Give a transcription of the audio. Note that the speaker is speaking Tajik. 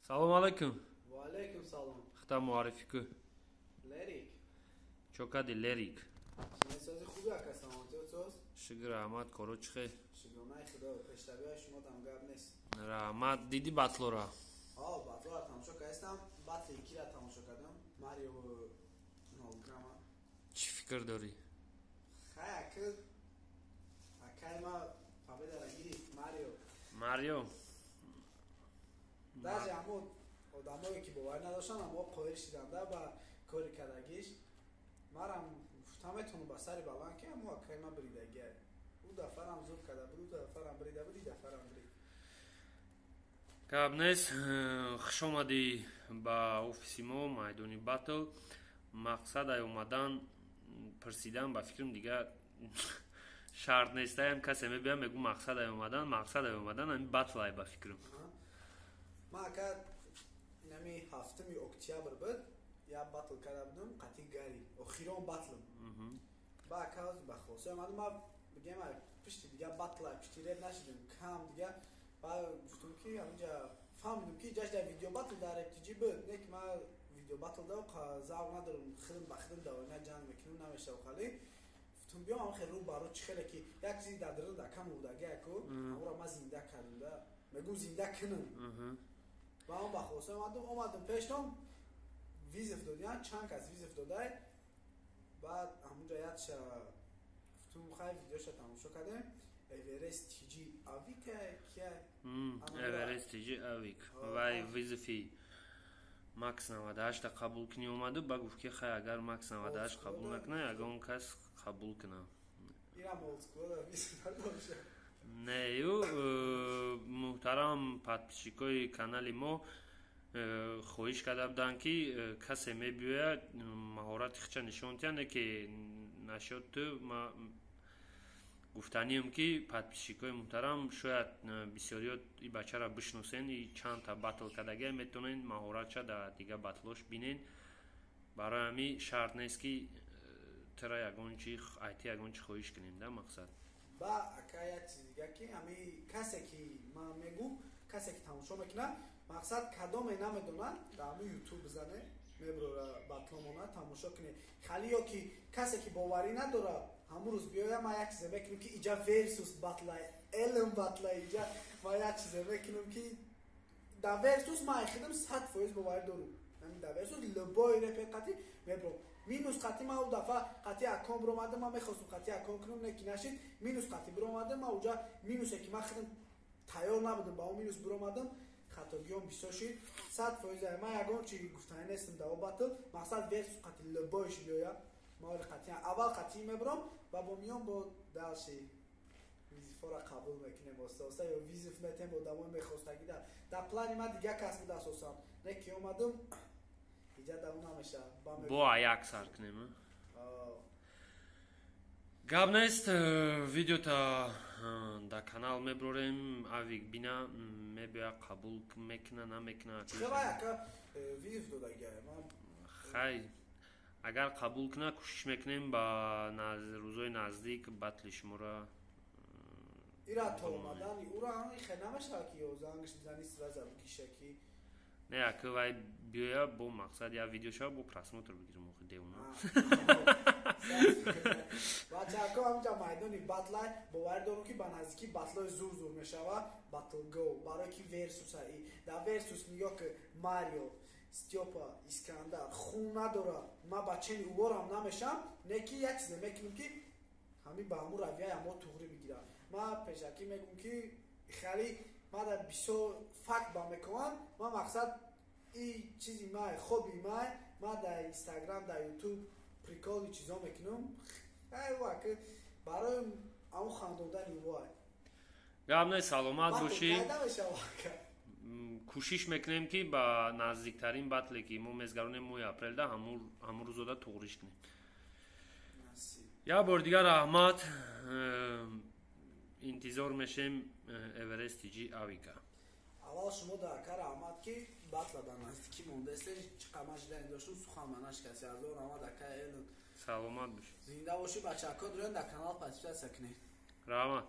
Салом алейкум. Ва алейкум салом. Хита муаррифӣ ку. Лерик. Чо кади, Лерик? Сози хуби, ака, саломатиёт соз. Шукр, раҳмат, коро чӣ хел? Шукронаи Худо, пештабиҳои шумо дам гап нест. Раҳмат. Диди батлора? О, батлора тамошо кардам, батли кира тамошо кардам, Марио 0 грамма. Чӣ фикр дорӣ? Хай, ака, акай ма победара гирифт Марио. Марио. Даже ҳамо одамое ки боварӣ надоштанд, аммо қоил шиданда ба кори кардагиш. Марам гуфта метавонам ба сари баланд, ки ҳамо акай ма бридагиай. Ӯ дафарам зур карда буд, ӯ дафарам брида буд, и дафарам брид. Гап нест. Хуш омадӣ ба офиси мо, майдони батл. Мақсад ай омадан пурсидан, ба фикрам, дига шарт нестаям. Касе мебиям, мегӯ мақсад ай омадан, мақсад ай омадан ами батл ай, ба фикрам. Ма, ака, инами 7-уми октябр буд, як батл карда будам қати Гари, охирон батлм. Ба ака, ба хулоса омадам, ма бигем, пишти дига батл, пишти реп нашидем кам дига. Ба гуфтум, ки ҳаминҷа фаҳмидум, ки ҷашда видео батл дар рептиҷи буд, не ки ма видео батл да завқ надорам, хидм ба хидм давона ҷанг мекунем, намешав. Хали гуфтум, биём ам хел рӯ ба рӯ, чӣ хеле ки як чизи дар дарун да кам будаги, ку ҳамуро ма зинда кардам, да мегӯм, зинда кунам. Ва он ба хулоса омадум, омадум пештон, вызов додиян, чанд кас вызов додай. Баъд ҳамунҷа якша гуфтум, хай, видеоша тамошо кардем, Эверест тиҷи авика кия. Эверест тиҷи авик вай вызови Макс 98-та қабул кунӣ омаду, ба гуфт, ки хай, агар Макс 98 қабул накунад, ягон кас қабул кунад. Не, ю муҳтарам подписчикои канали мо хоҳиш карда буданд, ки касе мебиёяд, маҳорати хича нишон диҳанд, ки нашод ту. Ма гуфтанием, ки подписчикои муҳтарам, шояд бисёриёт и бачаро бишносен, и чандта батл кардагия, метавонен маҳоратша дар дига батлош бинен. Барои ҳамин шарт нест, ки тира ягон чи айти, ягон чи хоҳиш кунем, да мақсад. Ба ака, як чиз дига, ки ҳами касе ки ман мегӯм, касе ки тамошо мекунад, мақсад кадоме намедонад, дар ҳамин Ютуб бизане, меброра батломона, тамошо кунед. Хали ё ки касе ки боварӣ надорад, ҳамун рӯз биёя, ман як чизе мекунем, ки иҷа версус батлай, элм батлай, иҷа ман як чизе мекунем, ки дар версус ман хидам 100% боварӣ дорум. Ҳамин дар версус любой репер қатӣ мебром. Минус қатӣ ман ӯ дафъа қатӣ акон биромадам, ман мехостум қатӣ акон кунам, не ки нашид. Минус қатӣ биромадам, ман уҷа минусе ки ман хидам тайёр набудам, ба он минус биромадам, хатогиём бисёр шид. 100% ман ягон чи гуфтанӣ нестам дар о батл. Мақсад, версус қатӣ любойш биёя, ма оли қатъиян аввал қатъӣ мебурам ва бо миён бо дальше вызовҳоро қабул мекунем оста оста ё вызов метем одамои мехостагӣ. Дар плани ман дига кас буд асосан, не ки омадум, иҷа даву намешавад. Бо аяк сар кунем. Гап нест, видеота дар канал меброрем, авик бина, мебиёя, қабул мекуна, намекуна. Хай, агар қабул куна, кӯшиш мекунем, ба рӯзои наздик батли шуморо. Ира то омадани ура хе намешавад, ки зангш бизани, сразу бигиша ки. Не, ака, вай биёя, бо мақсад я видео шава, бо просмотр бигирем, охи девона. Бачако, ҳаминҷа майдони батлай, боварӣ дорум, ки ба наздикӣ батлои зур зур мешава, батл го, барое ки версуса. Дар версус нигоҳ ки, Марио, Стёпа, Искандар хун надора, ман ба чени уворам намешам, не ки як чизе мекунем, ки ҳамин ба ҳамун равияи ҳамо туғрӣ бигирам. Ман пешакӣ мегӯм, ки хеле ман дар бисёр факт ба мекунам, ман мақсад и чизи май, хоби май, ман дар Инстаграм, дар Ютуб приколи чизо мекунам, барои ҳамун хандондани вай. Гап не, саломат бошӣ. Кӯшиш мекунем, ки ба наздиктарин батле, ки мо мезгаронем, моҳи апрелда, ҳамун рӯзода туғриш кунем. Як бори дигар раҳмат, интизор мешем Эверест тиҷи авика. Аввал шумо дар ака раҳмат, ки батла дар наздикӣ мондаст, чӣ қамаш дан доштум, сухан ма нашикаст. Ҳазор раҳмат, ака Элон. Саломат бош. Зинда бошӣ. Бачако, дурен, дар канал подписаться кунед. Раҳмат.